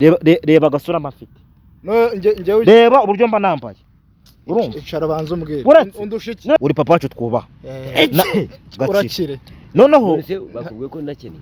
Reba reba agasura mba mfite. No, njyewe Reba uburyo mba nambaye, urumva? Icara, banza umbwire. Uretse- Undusha iki? Uri papa wacu twubaha. Gakire. Urakire. Noneho None se bakubwiye ko ndakennye?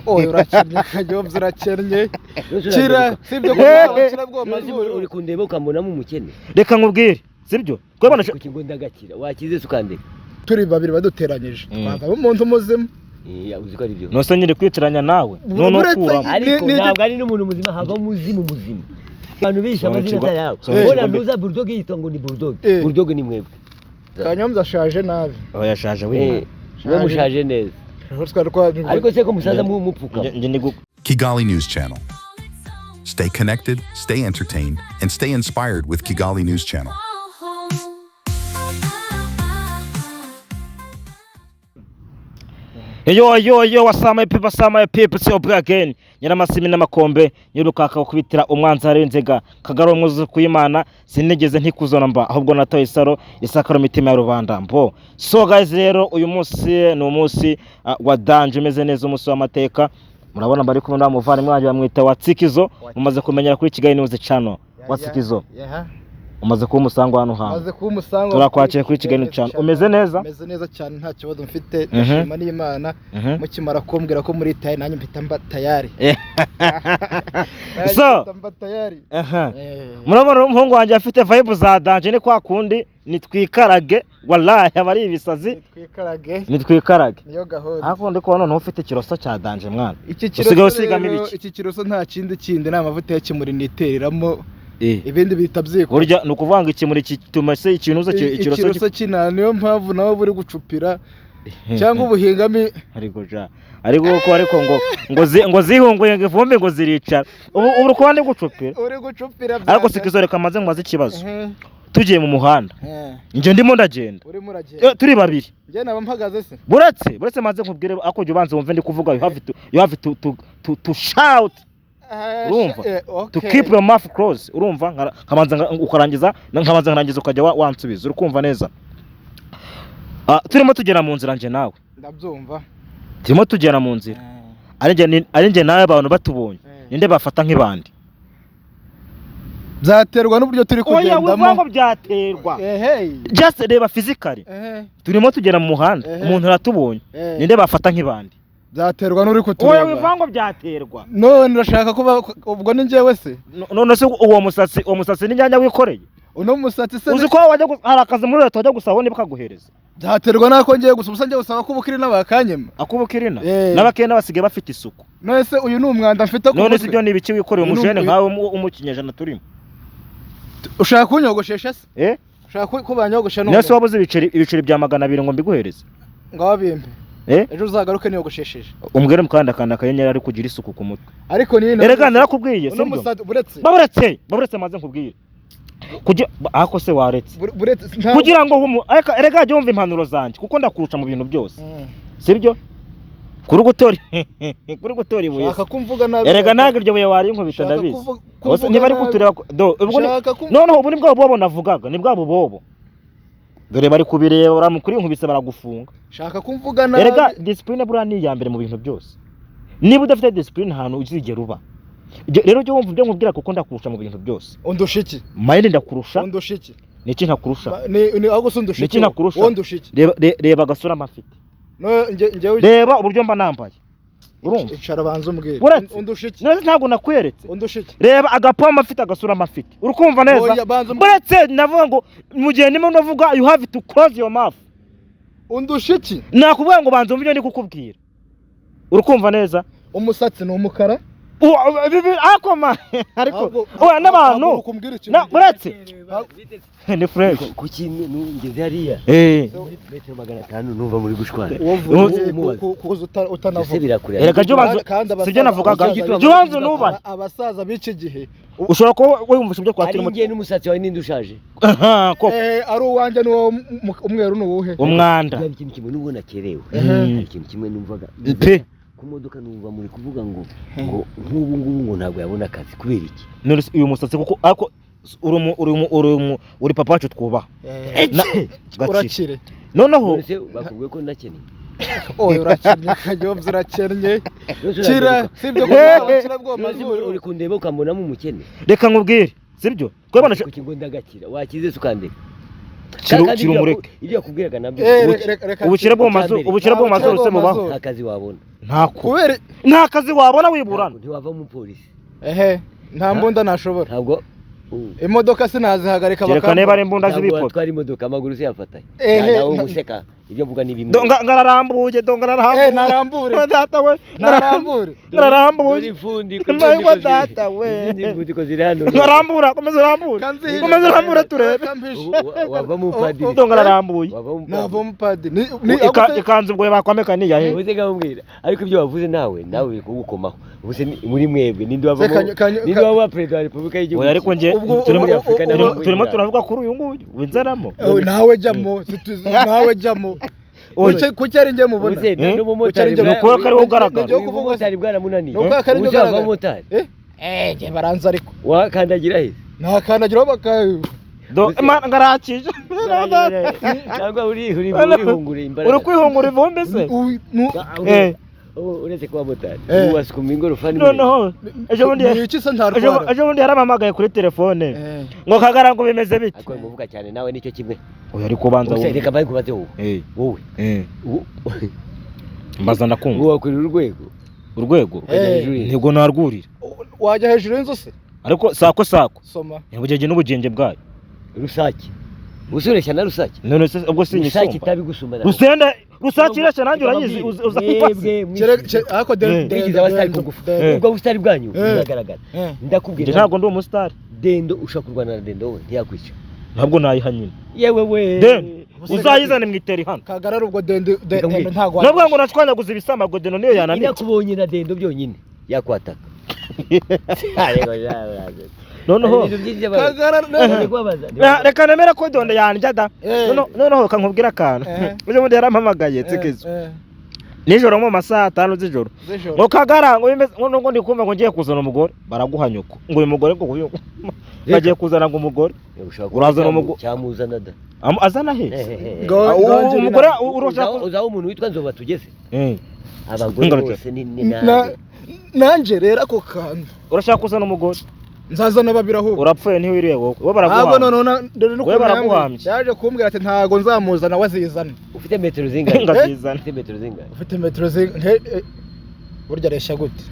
Oya, urakennye Kanyobya, urakennye. None se Kira. urandeba? Sibyo ko wakira bwo None se mazuru. uri kundeba ukambonamo umukene? Reka nkubwire, sibyo? Twebana. Kuki ngo ndagakira, wakize se ukandeka? Turi babiri baduteranyije, twavamo umuntu muzima. Eh, uzi ko ari byo? Nose nyine kwitiranya nawe none Uretse- ukuramo. Ariko ntabwo ari n'umuntu muzima, havamo umuzimu muzima. Abantu bishe amazina atari yabo. Sobanukirwa. Ubona ntuza Bulldog yitwa ngo ni Bulldog. Eh. Bulldog ni mwebwe. Kanyombya ashaje nabi. Aba yashaje. Eh, W'imana. mwe mushaje neza. Twari Ariko se ko musaza mupfuka? Njye ndi Kigali News Channel. Stay connected, stay entertained, and stay inspired with Kigali News Channel. Yo yo yo, what's up my people, what's up my people, it's your boy again. Nyiramasimi n'amakombe, nyirukaka kubitira umwanzi hari inzega, kagaro umwuzu kuyimana, sinigeze ntikuzona mba, ahubwo natoye isaro, isakaro mitima ya rubanda. Mbo. So guys, rero uyu munsi ni umunsi wa danger, umeze neza, umunsi w'amateka. Murabona bari kumwe na muvandimwe wanjye bamwita Watsikizo, mumaze kumenyera kuri Kigali News Channel. Watsikizo, umaze kuba umusango hano hantu. Maze kuba umusango. Turakwakira kuri Kigali News Channel. Umeze neza? Meze neza cyane, nta kibazo mfite, ndashima n'Imana. Mukimara kumbwira ko muri tayari, nanjye mpita mba tayari. Nanjye mpita mba tayari. Aha. Eh. Murabona umuhungu wanjye afite vibe za danger, ni kwa kundi nitwikarage, wallahi aba ari ibisazi. Twikarage. Nitwikarage. Niyo gahunda. Ariko ndi kubona noneho ufite ikiroso cya danger, mwana. Iki Usigaye kiroso usigamo rero, ibiki? iki kiroso nta kindi ni amavuta ya kimuri nitereramo, ibindi bihita byikora. Burya ni ukuvuga ngo ikimuri gituma se ikintu uza ikiroso Ikiroso kinana, niyo mpamvu nawe buri gucupira cyangwa ubuhingami. Ariko ja, ariko ko ariko ngo zihunguye, ngo ivumbi ngo ziricara, ubu uri kubona ndi gucupira. Uri gucupira. Ariko sikizo, reka maze nkubaze ikibazo. Tugiye mu muhanda, njye ndimo ndagenda. Urimo uragenda. Turi babiri. Njye naba mpagaze se? Buretse maze nkubwire, ako jya ubanza wumve ndi kuvuga. You have to shout. Urumva? Okay. To keep your mouth closed, urumva? Nkabanza ukarangiza, nkabanza nkarangiza, ukajya wansubiza, uri kumva neza? Ah, turimo tugera mu nzira nje nawe. Ndabyumva. Turimo tugera mu nzira, ari njye nawe, abantu batubonye, ninde bafata nk'ibandi? Byaterwa n'uburyo turi Oya, wivuga ngo kugendamo. byaterwa. Ehey. Just reba physically. Turimo tugera mu muhanda, umuntu aratubonye, ninde bafata nk'ibandi? Byaterwa n'uri Oya, kutureba. wivuga ngo byaterwa. None urashaka kuba ubwo ni njyewe se? None se uwo musatsi n'inyanya wikoreye? Uno musatsi se? Uzi ko wajya hari akazi muri leta wajya gusaba niba kaguhereza? Byaterwa n'ako ngiye gusa, ubusa ngiye gusaba ko ubukiri n'abakanyema. Akubukirina. Eh. N'abakene basigaye bafite isuku. None se uyu ni umwanda mfite ku None se mutwe? ibyo ni ibiki wikoreye? Uyu ni Umujene nkawe wo mu kinyejana turimo. Ushaka kunyogoshesha se? Eh. Ushaka ko banyogosha Niyo se none? wabuze ibiceri bya 200 ngo mbiguhereze? Ngaho bimpe. Eh. Ejo uzagaruke niyogoshesheje. Umubwire mukandakanda akanyenyeri ari kugira isuku ku mutwe. Ariko ni Erega narakubwiye, uno sibyo? musatsi, buretse. Baburetse maze nkubwire, kugira ako se waretse. Buretse Kugira ngo ariko erega jya wumva impanuro zanjye, kuko ndakurusha mu bintu byose. Sibyo? Kuri gutora ibuye Shaka ko mvuga nabi. Erega ntabwo iryo buye warinkubita. Shaka Ndabizi. kuvuga Bose niba ari nabi. kutureba do ubwo Shaka noneho ubu ni bwa bubobo navugaga, ni bwa bubobo, dore bari kubireba, uramukuri nkubise baragufunga. Shaka ko mvuga nabi. Erega discipline buriya ni iya mbere mu bintu byose. Niba udafite discipline, ahantu uzigera uba. Rero jya wumva ibyo nkubwira, kuko ndakurusha mu bintu byose. Undusha iki? Mayindi ndakurusha. Undusha iki? Ni iki ntakurusha? Ni ahubwo se undusha Ni iki iki? ntakurusha? Wowe undusha iki? Reba reba agasura mba mfite. No, njyewe Reba uburyo mba nambaye, urumva? Icara, banza umbwire. Buretse. Undusha iki? None ntabwo nakweretse? Undusha iki? Reba agapamba mfite, agasura mba mfite, uri kumva neza? Oya, banza umbwire. Buretse, navuga ngo mu gihe ndimo ndavuga, you have to close your mouth. Undusha iki? Nakubwira ngo banza wumve ibyo ndi kukubwira, uri kumva neza? Umusatsi ni umukara. Ariko ma ariko Ahubwo- oya, n'abantu Haguruka umbwire ikintu. Na buretse, ni fresh. Kuki ngeze hariya Eh. muri metero 500 numva muri gushwana? Wowe Umubaza. kuza Ese utanavuga. birakureba? Erega jya ubanza Kandi abasaza- sibyo navugaga? abasaza Jya ubanza unubahe. Abasaza b'iki gihe. Ushobora kuba wumvisha ibyo Ari twatira. njye n'umusatsi wawe ninde ushaje? Aha koko. Eh, ari uwanjye n'uwo umweru ni uwuhe? Umwanda. Hari ikintu kimwe nubwo nakerewe, hari ikintu kimwe numvaga Pe. ku modoka, numva muri kuvuga ngo nk'ubu ngubu ngo ntabwo yabona akazi, kubera iki? None se uyu musatsi kuko ariko uri papa wacu twubaha. Gakire. Urakire. Noneho None se bakubwiye ko ndakennye? Oya, urakennye Kanyombya, urakennye. Yose Kira urandeba. sibyo ko abakira bwo Yose mazuru. Uri kundeba ukambonamo umukene. Reka nkubwire, sibyo? Twebona Kuki ngo ndagakira wakize se ukandeka? Kira Kandi ibyo umureke. Ibyo yakubwiraga nabyo. Reka Ubukire bwo mu mazuru, ubukire bwo mu mazuru se bubaho? Nta kazi wabona. Ntako. Kubera Nta kazi wabona wiburana. Ntiwava mu polisi. Ehe, nta mbunda nashobora. Ntabwo Imodoka sinazihagarika. Kereka niba ari imbunda ntabwo z'ibipope. watwara imodoka, amaguru se yafatanye. Ehe, Nawe guseka, ibyo mvuga ni bimwe. Do ngararambuye, do ngararambuye. Narambure. Data we. Narambure. Ngararambuye. Dore imfundi. Mbaye data we. Izindi mfundiko ziri hano. Ngarambura, komeza urambure. Kanzihishe. Komeza urambure turebe. Kampishe. Wava mu padiri. Do ngararambuye. Wava mu Nava padiri. umupadiri ni Ikanzu ubwo bakwambika ni iyahe? Ubuze ngamubwira, ariko ibyo wavuze nawe biri kugukomaho. Ubuse muri mwebwe ninde wavamo? Ninde waba perezida wa repubulika y'igihugu? Oya, ariko nge Ubwo muri Afurika turimo turavuga kuri uyu nguyu winzaramo. Nawe jyamo, nawe jyamo. Kuki ari njye mubona? Ubuse Eh? n'umumotari Kuki ari njye Ni ukubera ko ariwe ugaragara. Ni Uyu mumotari bwaramunaniye. Ni ukubera ko ari njye Ubuse wava ugaragara. umumotari Eh, njye baranze ariko. wakandagira he? Nakandagiraho baka Do ngarakije. Cyangwa uri uri urihungura imbaraga. Uri kwihungura ivumbi se? Uretse kuba motari Eh. ubu wasukuma ingorofani. Noneho ejo bundi Ni iki se ntarwara? Ejo bundi yarampamagaye kuri telefone Eh. ngo kagara ngo bimeze bite? Ariko muvuga cyane nawe nicyo kimwe. Oya, ariko banza Ubuse wumve. reka mbaye nkubaze wowe. Eh. Wowe Eh. Mbaza ndakumva. Ubu wakurira urwego Urwego? ukajya hejuru y'inzu? Ntabwo narwurira. Wajya hejuru y'inzu se? Ariko sako sako. Soma. Ubugenge n'ubugenge bwayo. Rusake usureshya na rusake. None se ubwo Rusake sinyisumba? itabigusumba. Rusenda rusake irashya, nanjye urayizi uzayipasi. Ariko mwigize abasitari ku ngufu. Ubwo busitari bwanyu buzagaragara. Njye Ndakubwira. ntabwo ndi umusitari. Dendo, ushobora kurwana na dendo, wowe ntiyakwica. Ntabwo nayiha nyine. Yewe we. Dendo uzayizane mu iteri hano. Kagarara ubwo dende Reka dende mbwire. ntabwo. Nubwo ngo nashwanyaguza ibisamagwe, dendo niyo yananiye. Inakubonye na dendo byonyine yakwataka. Noneho Ibintu byinshi by'abantu. Kagarara. Bari kubabaza. Reka nemere ko dondo yanjya da. Noneho reka nkubwire akantu. Ejo bundi yarampamagaye Nsekezo nijoro mu masaha 5 z'ijoro Z'ijoro. ngo kagara ngo bimeze ngo ngo ndi kumva ngo ngiye kuzana umugore, baraguha nyoko, ngo uyu mugore ngo uyu bagiye kuzana ngo umugore. Ushobora Urazana kuba cyamuzana da. Azana he? Ngo- Umugore urashaka Uzaho umuntu witwa Nzoba tugeze. Abagore Ingaruka. bose ni nabi. Nanjye rero ako kantu. Urashaka kuzana umugore? Nzazana babiri ahubwo. Urapfuye ntiwiriye wowe, wowe Ntabwo baraguhambye. noneho dore Wowe n'ukuntu baraguhambye. yaje kumbwira ati ntago nzamuzana, wazizana. Ufite metero zingahe? Ngazizana. Ufite metero zingahe? Ufite metero burya areshya gute?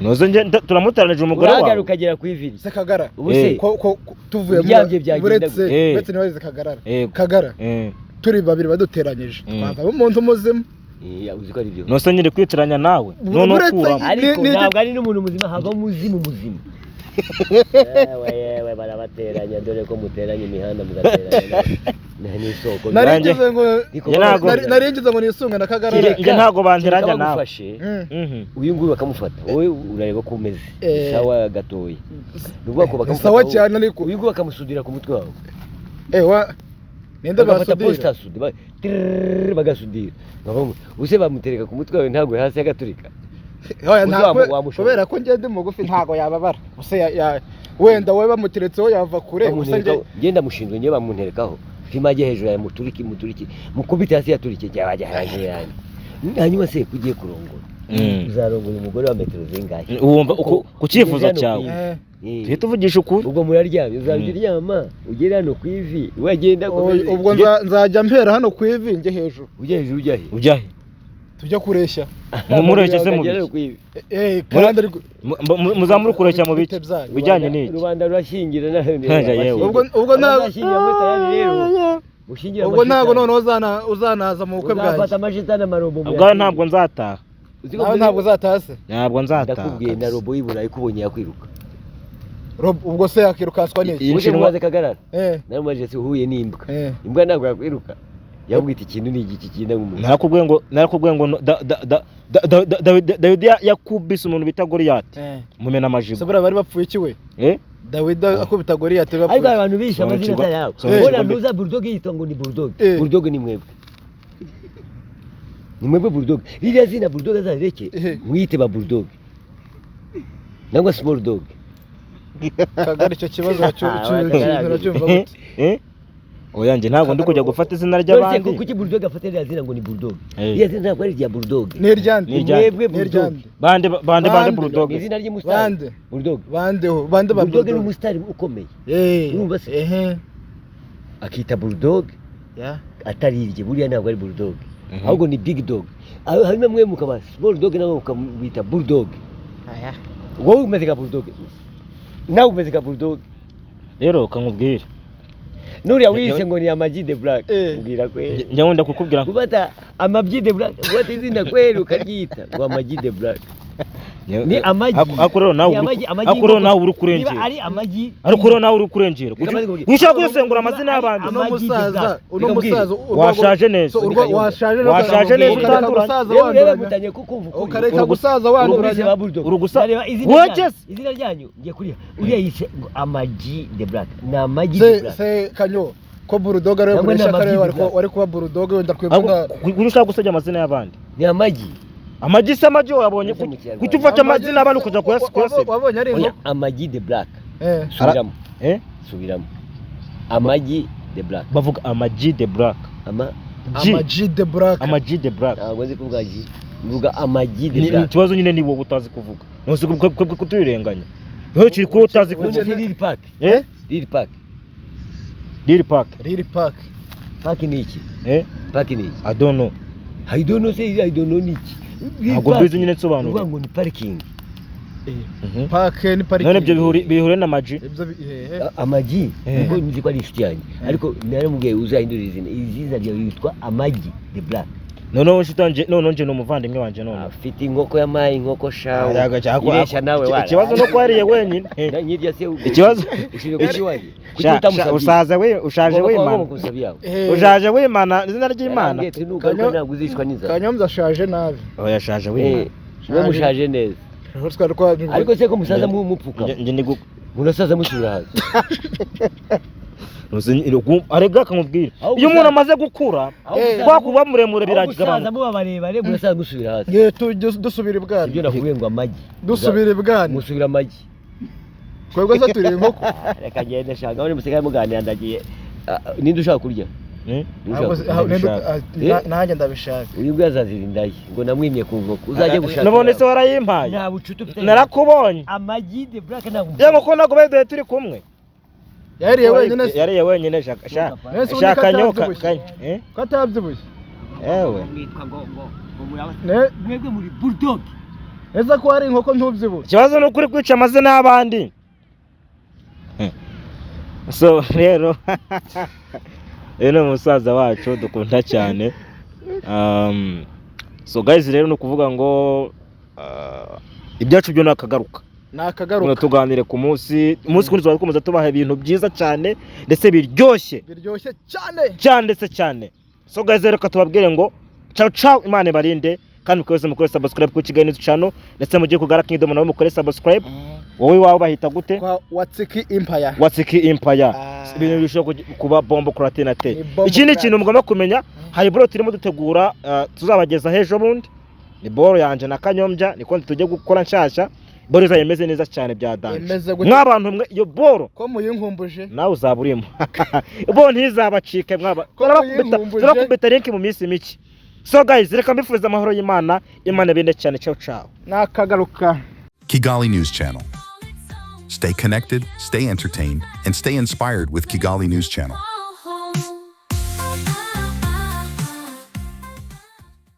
Noze nge turamuteranije umugore Urahagarara wawe. ukagera ku ivi. Se Kagara. Ubu se Ko tuvuye Uryamye byagenda uretse gute? Uretse niba Kagarara. Yego. Kagara turi babiri baduteranyije twavamo umuntu muzima. Uzi ko ari byo. Nose nyiri kwitiranya nawe none ukuramo. Ariko ntabwo ari n'umuntu muzima, havamo umuzimu muzima. Yewe yewe, barabateranya, dore ko muteranya imihanda mugateranya n'isoko. Nari ngize ngo Niko nari ngize ngo nisunge na Kagarara. Njye ntabwo banteranya nawe. Bagufashe uyu nguyu bakamufata, wowe urareba ko umeze sawa gatoya, ni ukuvuga ko Ni bakamufata sawa wowe. cyane ariko. Uyu nguyu bakamusudira ku mutwe wawe. Wa ninde Bagafata basudira? posita sude tirrrr, bagasudira. Ubuse bamutereka ku mutwe wawe ntabwo hasi agaturika? Oya, Uzi ntabwo wamushobora. kubera ko ngende mugufi ntago yababara. Use wenda wowe bamuteretseho yava kure, gusa Bamunterekaho, ngenda mushinzwe njye bamunterekaho pima ajye hejuru ya muturiki muturiki mukubite hasi yaturike, jya wajya hejuru yanjye. Hanyuma se kugiye kurongora, uzarongora umugore wa metero zingahe? Wumva ku cyifuzo Ugeze hano cyawe. ku ivi. Tujye tuvugisha ukuri. Ubwo muraryamye, uzajya uryama ugere hano ku ivi, wagenda Oya, ubwo nzajya mpera hano ku ivi njye hejuru. Ujya hejuru ujya he? Ujya he? Tujya kureshya. Mumureshye se mu Ukagera hano biki? ku ivi. Kandi ariko Muzamure kureshya mu biki? Bite byanyu. Bijyanye n'iki? Rubanda rurashyingira nawe. Ntajya yewe. Ubwo Abazashyingira muri tayari rero ushyingira ubwo ntabwo amashitani. noneho uzanaza mu bukwe Uzafata bwanjye. amashitani amarobo. Ubwawe ntabwo nzataha. Uzi ko Nawe ntabwo uzataha se? Ntabwo nzataha. Ndakubwiye na Kabisa. robo y'i Burayi ikubonye yakwiruka. Ubwo se yakirukanswa n'iki? Iyi Uje nshinwa- mubaze Kagarara. Naramubajije se uhuye n'imbwa, imbwa ntabwo yakwiruka? Yambwita ikintu ni igiki kinda nk'umuntu. Narakubwiye ngo Dawidi yakubise umuntu bita Goliyati mumena Se amajigo. buriya bari bapfuye iki we? Eh? Dawidi akubita Goliyati Ariko bapfuye. abantu bishe amazina Sobanukirwa- atari yabo. sobanukirwa Bona mbere. ntuza bulldog yitwa ngo ni bulldog. Bulldog ni mwebwe, ni mwebwe bulldog. Ririya zina bulldog azareke, mwite ba bulldog nangwa small dog. Kagari, icyo kibazo uracyumva gute? Eh? Oya, njye ntabwo ndi kujya gufata izina None se ry'abandi. Kuki Bulldog afata ririya zina ngo ni Bulldog? Eh. Iriya zina ntabwo ari irya Bulldog. Ni iryande? Ni iryande. Mwebwe Ni Bulldog. iryande? Bande bande bande? Bande. Bulldog. Ni izina ry'umusitari. Bande? Bulldog. Bandeho bande ba Bulldog ni Bulldog? umusitari ukomeye. Eh. Urumva se? Ehe. Akita Bulldog Ya. atari irye, buriya ntabwo ari Bulldog, ahubwo ni Big Dog. Hanyuma mwe mukaba Small Dog, nawe mukamwita Bulldog. Aya. Wowe umeze nka Bulldog, nawe umeze nka Bulldog. Rero kankubwire. Nuriya wiyise ngo ni Amag the Black. Eh. Mbwira kweli. Njya wenda kukubwira. Gufata Amabyi the Black, gufata izina kweli ukaryita ngo Amag the Black ni amagi. Ariko rero nawe Ni amagi ariko rero y'inkoko. nawe uri Niba kurengera. ari amagi. Ariko rero nawe uri kurengera. Reka maze nkubwire. Ushaka kuyasengura amazina Niba ari y'abandi. Uno Amagi the musaza, Black. uno Reka mbwire. musaza Washaje neza. So, urwo washaje neza. Washaje neza ukareka utanduranya. gusaza Rero rero wanduranya. mutangiye kukumva ukuri. Ukareka gusaza Urumvise wanduranya. ba Bulldog. Uri gusa- Ndareba izina Wowe ryanyu. se? Izina ryanyu ngiye kuriha. Uriya yise ngo Amag the Black. Ni Amagi the Se Black. se kanyo ko Bulldog ariwe Ntabwo ni muresha Amagi kare the wari Black. wari kuba Bulldog wenda twebwe Ahubwo nka kuki ushaka gusebya amazina y'abandi? Ni amagi. Amagi se, amagi wabonye? Ese mu Kinyarwanda. Kuki ufata amazina y'abandi ukajya kuyasebya? Wabonye ari Oya, inkoko. Amagi the Black. Eh. Subiramo. Eh? Subiramo. Amagi the Black. Bavuga Amag the Black. Ama G. Amag the Black. Amag the Black. Ntabwo nzi kuvuga G. Mvuga Amagi the Ni Black. ikibazo nyine, ni wowe utazi kuvuga. Ntuzi kutubirenganya niho kiri kuba utazi Urumva kuvuga. se Lil Park? Eh. Lil Park. Lil Park. Lil Park. Park ni iki? Eh. Park ni iki? I don't know. I don't know, say I don't know ni iki? Lil Ntabwo Park. mbizi nyine, nsobanura. Uvuga ngo ni parking. Park ni parking. None ibyo bihuriye na Maji? Ibyo ehe. Amagi Eh. nubwo nzi ko ari inshuti yanjye, ariko naramubwiye uzahindura izina, izina ryawe yitwa Amagi the Black. Noneho inshuti yanjye, noneho njye ni umuvandimwe wanjye none. Afite inkoko yamaye inkoko shawe. Araga Iresha nawe wara. Ikibazo no kwariye wenyine. Na nyirya se Ikibazo ushinzwe kuki iwanjye? Kuki utamusabye? Usaza we, ushaje Ugomba kuba wimana. ugomba kumusaba iyawe. Eh, Ushaje wimana izina ry'Imana. Yarambwiye ati nugaruka ntabwo uzicwa n'inzara. Kanyombya ashaje nabi. Oya, yashaje Eh, wimana. mwe mushaje neza. Twari Ariko se ko musaza mupfuka? Njye ni Munasaza musubira hasi. Arega akamubwira Aho iyo umuntu gusaza- amaze gukura Aho Eh. gusaza- kwa kuba muremure aho gusaza biragabanuka. muba barebare, murasaza musubira hasi. Ye dusubira ibwana. Ibyo nakubwiye ngo amagi. Dusubira ibwana. Musubira amagi. Twebwe se turi inkoko? Reka ngende shaka aho musigaye muganira, ndagiye. Ah, ninde ushaka kurya? Eh? Ninde Ntabwo ushaka ah, kurya? Ndabishaka. ah, nanjye ndabishaka. Uyu nguyu azazira indayi ngo namwimye ku nkoko, uzajye gushaka. Nabone se warayimpaye? Nta bucuti ufite. Narakubonye. Amagi the Black ntabwo. Ya nkoko ntabwo bayiduhaye turi kumwe. Yariye wenyine se? Yariye wenyine, shaka shaka. Nese ubundi Shaka ko nyoka atabyibushye? kanya eh. Ko atabyibushye? Ewe. Mwitwa ngo muraba mwebwe muri Bulldog. Neza ko hari inkoko ntubyibushye. Ikibazo ni ukuri kwica amazina y'abandi. So rero uyu ni umusaza wacu dukunda cyane. So guys, rero ni ukuvuga ngo ibyacu byo ni akagaruka. Ni akagaruka. Tuganire ku munsi umunsi kundi, tuzaba dukomeza tubaha ibintu byiza cyane ndetse biryoshye. Biryoshye cyane. Cyane ndetse cyane. So guys, reka tubabwire ngo ciao ciao, Imana ibarinde, kandi mukomeze mukore subscribe ku Kigali News Channel, ndetse mugiye kugara Kingdom nabo mukore subscribe. Wowe iwawe bahita gute? Kwa Watsiki Empire. Watsiki Empire. Ah. Ibintu birushaho kuba bombo kuratinate. Ni bombo Ikindi kurate. kintu mugomba kumenya, hari boro turimo dutegura, tuzabagezaho ejo bundi. Ni boro yanje na Kanyombya, niko tujye gukora nshasha. Boro izaba imeze neza cyane bya danger. Imeze gute? Mwabantu mwe, iyo boro Ko muyinkumbuje? nawe uzaba urimo. Bo ntizabacike mwaba. Ko muyinkumbuje? Turakubita link mu minsi mike. So guys, reka mbifurize amahoro y'Imana, Imana ibinde cyane. Ciao ciao. Ni akagaruka. Kigali News Channel. Stay connected, stay entertained, and stay inspired with Kigali News Channel.